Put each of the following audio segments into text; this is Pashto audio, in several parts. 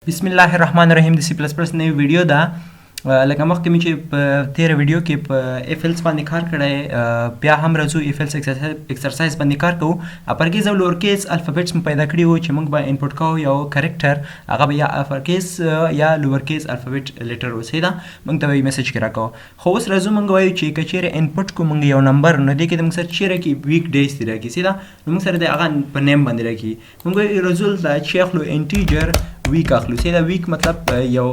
بسم الله الرحمن الرحیم. د C++ نوې ویډیو ده. لکه مخکې مې چې په تېره ویډیو کې په if else باندې کار کړی، بیا هم راځو if else exercise باندې کار کوو. Upper case او lower case alphabets مو پیدا کړي وو چې موږ به input کوو یو character، هغه به یا upper case یا lower case alphabet letter و، صحیح ده؟ موږ ته به یې message کې راکاوه. خو اوس راځو، موږ وایو چې که چېرې input کو موږ یو نمبر، نو دې کې د موږ سره چېرې کې week days دې راکړي، صحیح ده؟ نو موږ سره د هغه په name باندې راکړي. موږ وایو راځو دلته چې اخلو integer week اخلو، صحیح ده؟ week مطلب یو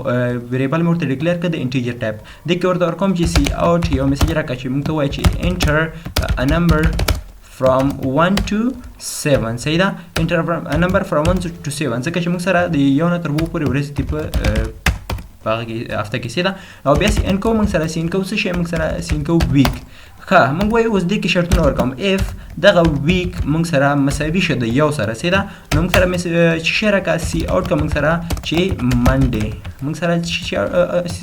variable مې ورته declare کړ د integer type. دې کې ورته ورکوم چې cout یو message راکړه چې موږ ته وایي چې enter a number from 1 to 7، صحیح ده؟ Enter a number from 1 to 7، ځکه چې موږ سره د یو نه تر اوو پورې ورځې دي په هغه کې هفته کې، صحیح ده؟ او بیا cin کوو، موږ سره cin کوو څه شی؟ موږ سره cin کوو week. ښه، موږ وایو اوس دې کې شرطونه ورکوم. If دغه week موږ سره مساوي شه د یو سره، صحیح ده؟ نو موږ سره چې شی راکړه، cout که موږ سره چې Monday، موږ سره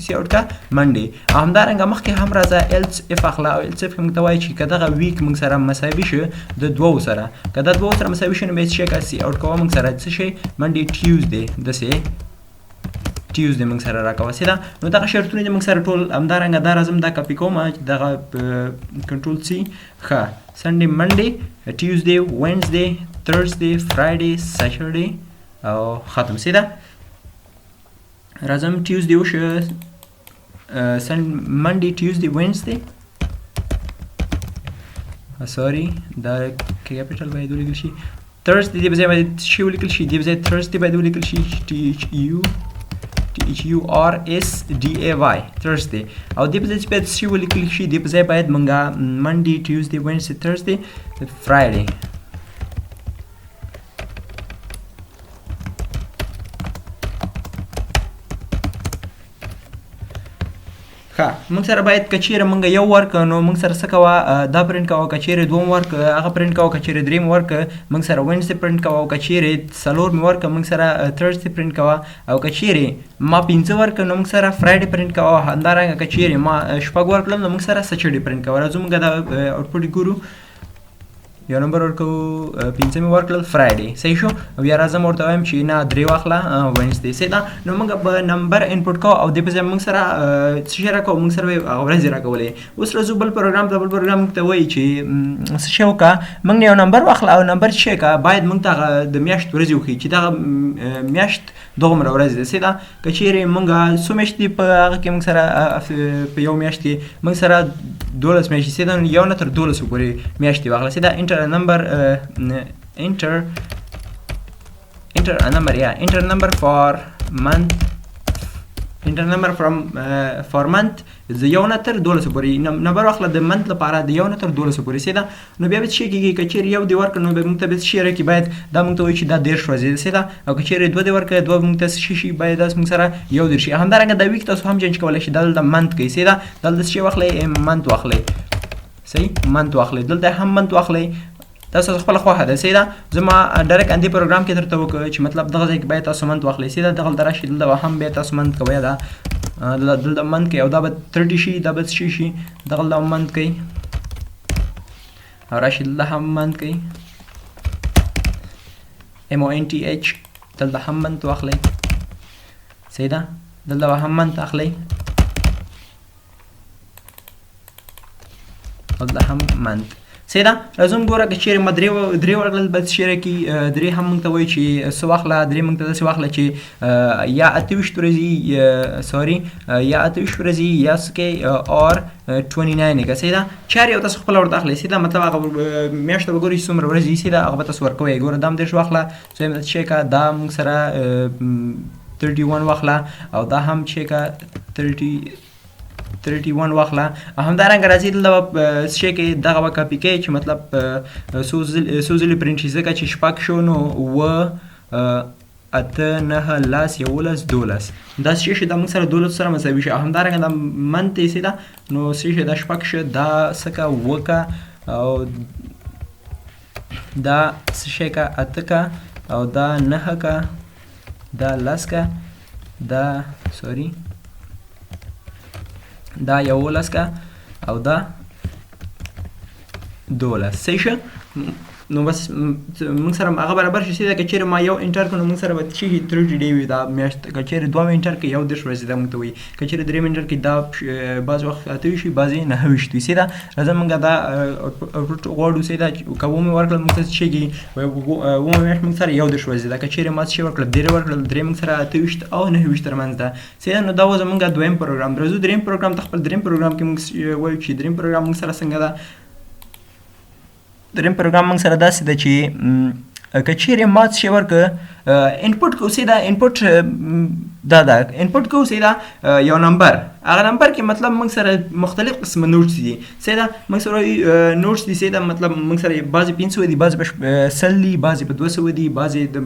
cout که Monday. او همدارنګه مخکې هم راځه else if اخله، او else if موږ ته وایي چې که دغه week موږ سره مساوي شه د دوو سره، که د دوو سره مساوي شه، نو بیا څه شی که cout کوه موږ سره څه شی؟ Monday، Tuesday، داسې Tuesday موږ سره راکوه، صحیح ده؟ نو دغه شرطونه دي موږ سره ټول. همدارنګه دا راځم، دا کاپي کوم چې دغه control C. ښه، Sunday، Monday، Tuesday، Wednesday، Thursday، Friday، Saturday او ختم، صحیح ده؟ راځم Tuesday وشو، Monday، Tuesday، Wednesday، sorry، دا capital باید ولیکل شي. Thursday دې په ځای باندې څه شی ولیکل شي؟ دې په ځای Thursday باید ولیکل شي، T H U T H U R S D A Y، Thursday. او دې په ځای چې باید څه شی ولیکل شي؟ دې په ځای باید مونږه Monday، Tuesday، Wednesday، Thursday، Friday. ښه، موږ سره باید که چیرې مونږ یو ورک، نو موږ سره څه کوه؟ دا پرنټ کوه. که چیرې دوم ورک، هغه پرنټ کوه. که چیرې دریم ورک، موږ سره Wednesday print کوه. او که چیرې څلور مې ورک، موږ سره Thursday print کوه. او که چیرې ما پنځه ورک، نو موږ سره Friday print کوه. همدارنګه که چیرې ما شپږ ورکړل، نو موږ سره Saturday print کوه. راځو موږ دا output ګورو. یو نمبر ورکوو، پنځه مې ورکړل، Friday، صحیح شو. او بیا راځم ورته وایم چې نه، درې واخله، Wednesday، صحیح ده؟ نو موږ به نمبر input کوو او دې په ځای موږ سره څه شی راکوو؟ موږ سره به هغه ورځې راکولې. اوس راځو بل پروګرام ته. بل پروګرام موږ ته وایي چې څه شی وکړه؟ موږ یو نمبر واخله او نمبر څه شی که باید موږ ته هغه د میاشت ورځې وښیي چې دغه میاشت دغومره ورځې ده، صحیح ده؟ که چیرې موږ څو میاشتې په هغه کې موږ سره په یو میاشت کې موږ سره 12 میاشتې، صحیح ده؟ نو یو نه تر دولسو پورې میاشتې واخله، صحیح ده؟ Enter a number, enter a number, yeah, enter number for month, enter number from for month، د یو نه تر دولسو پورې نمبر واخله د month لپاره د یو نه تر دولسو پورې، صحیح ده؟ نو بیا به څه شی کېږي؟ که چیرې یو دې ورکړ، نو بیا موږ ته به څه شی راکړي؟ باید دا موږ ته وایي چې دا 30 ورځې ده، صحیح ده؟ او که چیرې دوه دې ورکړ، دوه موږ ته څه شی شي؟ باید داسې موږ سره 31 شي. همدارنګه دا week تاسو هم change کولی شئ. دلته month کوي، صحیح ده؟ دلته څه شی واخلئ؟ Month واخلئ، صحیح؟ Month واخلئ، دلته هم month واخلئ، تاسو خپله خوښه ده، صحیح ده؟ زما direct اندې پروګرام کې درته وکړ چې مطلب دغه ځای کې باید تاسو month واخلئ، صحیح ده؟ دغلته راشي، دلته به هم بیا تاسو month کوئ، دا دلته month کوي او دا به 30 شي، دا به څه شي شي؟ دغلته هم month کوي او راشي دلته هم month کوي، M O N T H، دلته هم month واخلئ، صحیح ده؟ دلته به هم month اخلئ، دلته هم month، صحیح ده؟ راځم ګوره که چیرې ما درې ورکړل، بس چیرې کې درې هم موږ ته وایي چې څه واخله؟ درې موږ ته داسې واخله چې یا 28 ورځې، sorry، یا 28 ورځې یا څه کې or 29 که، صحیح ده؟ چار یو تاسو خپله ورته اخلئ، صحیح ده؟ مطلب هغه میاشت ته به ګورئ چې څومره ورځې، صحیح ده؟ هغه به تاسو ورکوئ. ګوره دا هم 30 واخله، څه شی که دا موږ سره 31 واخله او دا هم چې که 31 واخله. همدارنګه راځي دلته به څه شی کې دغه به کاپي کوي چې مطلب څو ځلې پرنټ شي، ځکه چې شپږ شو، نو اووه، اته، نهه، لس، 11، 12، دا څه شي؟ دا موږ سره 12 سره مساوي شي. همدارنګه دا month یې ده، نو څه شي؟ دا شپږ شو، دا څه که اووه که، او دا څه شی که اته که، او دا نهه که، دا لس که، دا sorry، دا 11 که او دا 12، صحیح شو؟ نو بس موږ سره هغه برابر شي. سیده که چیرې ما یو enter کړو نو موږ سره به څه شي 30 day وي دا میاشت. که چیرې دوه enter کړي 31 ورځې دا موږ ته وایي. که چیرې دریم enter کړي دا بعضې وخت 28 وي بعضې 29 وي. سیده راځه موږ دا output غواړو. سیده که اووه مې ورکړل موږ ته څه شي کېږي؟ اووه میاشت موږ سره 31 ورځې ده. که چیرې ما څه شي ورکړل درې ورکړل، درې موږ سره 28 او 29 ترمنځ ده. سیده نو دا و زموږ دویم پروګرام. راځو دریم پروګرام ته. خپل دریم پروګرام کې موږ وایو چې دریم پروګرام موږ سره څنګه ده. دریم پروګرام موږ سره داسې ده چې که چیرې ما څه شی ورکړ input کو، سیده input دا ده input کو سیده یو نمبر، هغه نمبر کې مطلب موږ سره مختلف قسم notes دي. سیده موږ سره notes دي. سیده مطلب موږ سره بعضې 500 دي، بعضې په 100 دي، بعضې په 200 دي، بعضې د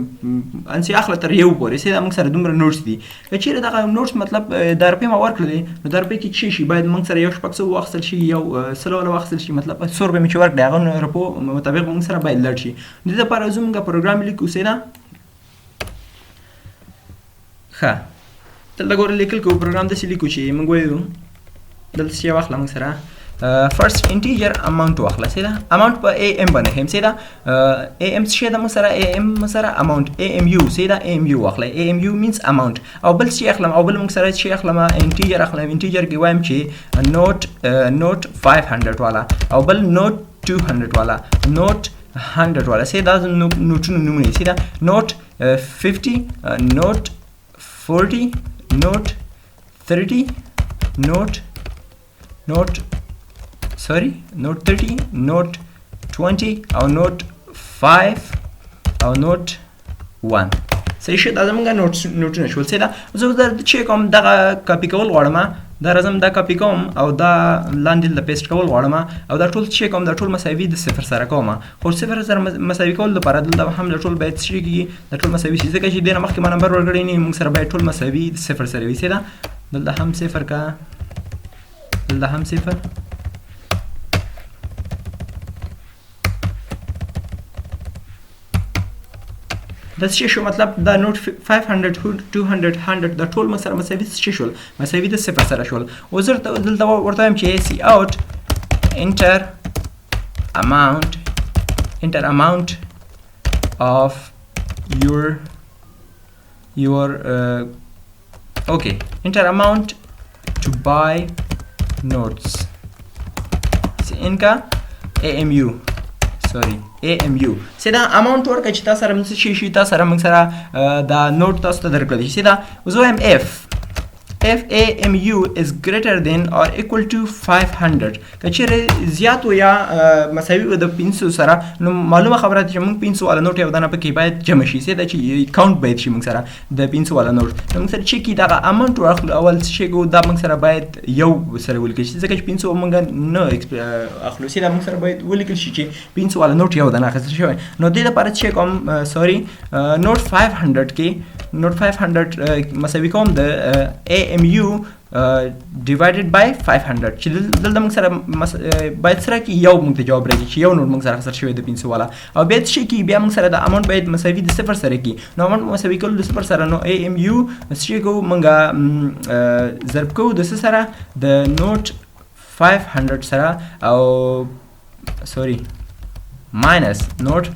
انسې اخله تر یو پورې. سیده موږ سره دومره notes دي. که چیرې دغه notes مطلب دا روپۍ ما ورکړلې نو دا روپۍ کې څه شي باید موږ سره یو 600 واخیستل شي، یو 100 والا واخیستل شي، مطلب څو روپۍ مې چې ورکړې هغه روپو مطابق موږ سره باید لړ شي. د دې لپاره زه موږ پروګرام لیکو. سیده ښه دلته ګوره لیکل کوو پروګرام داسې لیکو چې موږ وایو دلته څه واخله موږ سره first integer amount واخله. سیده amount په A M باندې ښیم. سیده A M څه شی ده موږ سره؟ A M موږ سره amount A M U. سیده A M U واخله، A M U means amount. او بل څه اخلم؟ او بل موږ سره څه اخلم؟ integer اخلم. integer کې وایم چې note 500 والا او بل note 200 والا، note 100 والا. سیده دا نوټونو نومونه دي. سیده note 50، note 40، note 30، note sorry note 30، note 20 او note 5 او note 1. صحیح شو، دا زمونږ نوټونه شول. صحیح ده، زه اوس دا چې کوم دغه کاپي کول غواړم، دا راځم دا کاپي کوم او دا لاندې دلته paste کول غواړم او دا ټول چې کوم دا ټول مساوي د صفر سره کوم. خو صفر سره مساوي کول لپاره دلته هم دا ټول باید څه کېږي؟ دا ټول مساوي شي، ځکه چې دې نه مخکې ما نمبر ورکړی نه، موږ سره باید ټول مساوي د صفر سره وي. صحیح ده، دلته هم صفر کا، دلته هم صفر، دا څه شو؟ مطلب دا note 500، 200، 100 دا ټول موږ سره مساوي څه شول؟ مساوي د صفر سره شول. اوس زه دلته ورته وایم چې cout enter amount، enter amount of your okay enter amount to buy notes cin کا A M U sorry A M U. سیده amount ورکړه چې تا سره موږ څه شي شي، تا سره موږ سره دا note تاسو ته درکړل شي. سیده اوس وایم if A M U is greater than or equal to 500، که چیرې زیات و یا مساوي و د 500 سره، نو معلومه خبره ده چې موږ 500 والا note یو دانه پکې باید جمع شي. سیده چې count باید شي موږ سره د 500 والا note. نو موږ سره چې کی دغه amount واخلو اول څه شي کو، دا موږ سره باید یو سره ولیکل شي، ځکه چې 500 موږ نه اخلو. سیده موږ سره باید ولیکل شي چې 500 والا note یو دانه اخیستل شوی. نو دې لپاره چې کوم، sorry، note 500 کې note 500 مساوي کوم د A M U divided by 500، چې دلته موږ سره باید سره کې یو موږ ته جواب راځي چې یو note موږ سره اخیستل شوی د 500 والا. او بیا څه شي کېږي؟ بیا موږ سره د amount باید مساوي د صفر سره کړي. نو amount مساوي کول د صفر سره، نو A M U څه شي کوو موږ، ضرب کوو د څه سره؟ د note 500 سره، او sorry minus note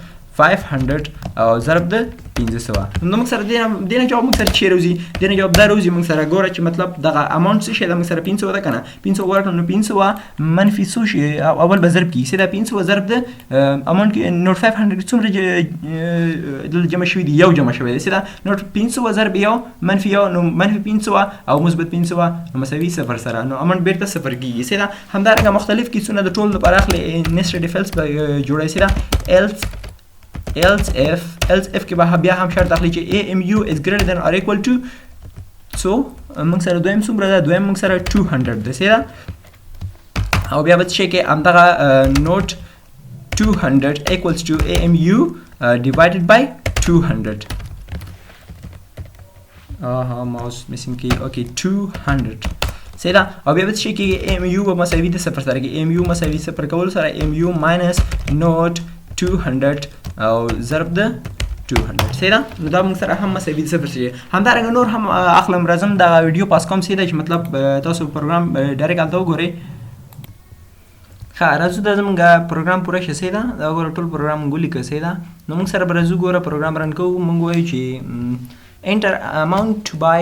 500 او ضرب د 500. نو موږ سره دې نه جواب موږ سره چیرې راوځي؟ دې نه جواب دا راوځي موږ سره، ګوره چې مطلب دغه amount څه شی ده؟ موږ سره 500 ده که نه؟ 500 ورکړو نو 500 منفي څو شي؟ اول به ضرب کېږي. سیده 500 ضرب د amount کې note 500 کې څومره دلته جمع شوي دي؟ یو جمع شوی دی. سیده note 500 ضرب یو منفي یو، نو منفي 500 او مثبت 500 نو مساوي صفر سره، نو amount بیرته صفر کېږي. سیده همدارنګه مختلف کیسونه د ټولو لپاره اخلي، nested if else به جوړوي. سیده else if، else if کې به بیا هم شرط اخلي چې A M U is greater than or equal to څو؟ موږ سره دویم څومره ده؟ دویم موږ سره 200 ده. صحیح ده؟ او بیا به څه شی کې همدغه note 200 equals to A M U divided by 200. Mouse missing key. Okay, 200. صحیح ده؟ او بیا به څه شی کېږي؟ A M U به مساوي د صفر سره کېږي. A M U مساوي صفر کولو سره A M U minus note 200 او ضرب د 200. صحیح ده؟ نو دا موږ سره هم مساوي د صفر شي. همدارنګه نور هم اخلم، راځم دا ویډیو pause کوم. صحیح ده چې مطلب تاسو پروګرام direct هلته وګورئ. ښه، راځو، دا زمونږ پروګرام پوره شه، صحیح ده. دا ګوره، ټول پروګرام موږ ولیکه، صحیح ده. نو موږ سره به راځو، ګوره، پروګرام run کوو. موږ وایو چې enter amount to buy.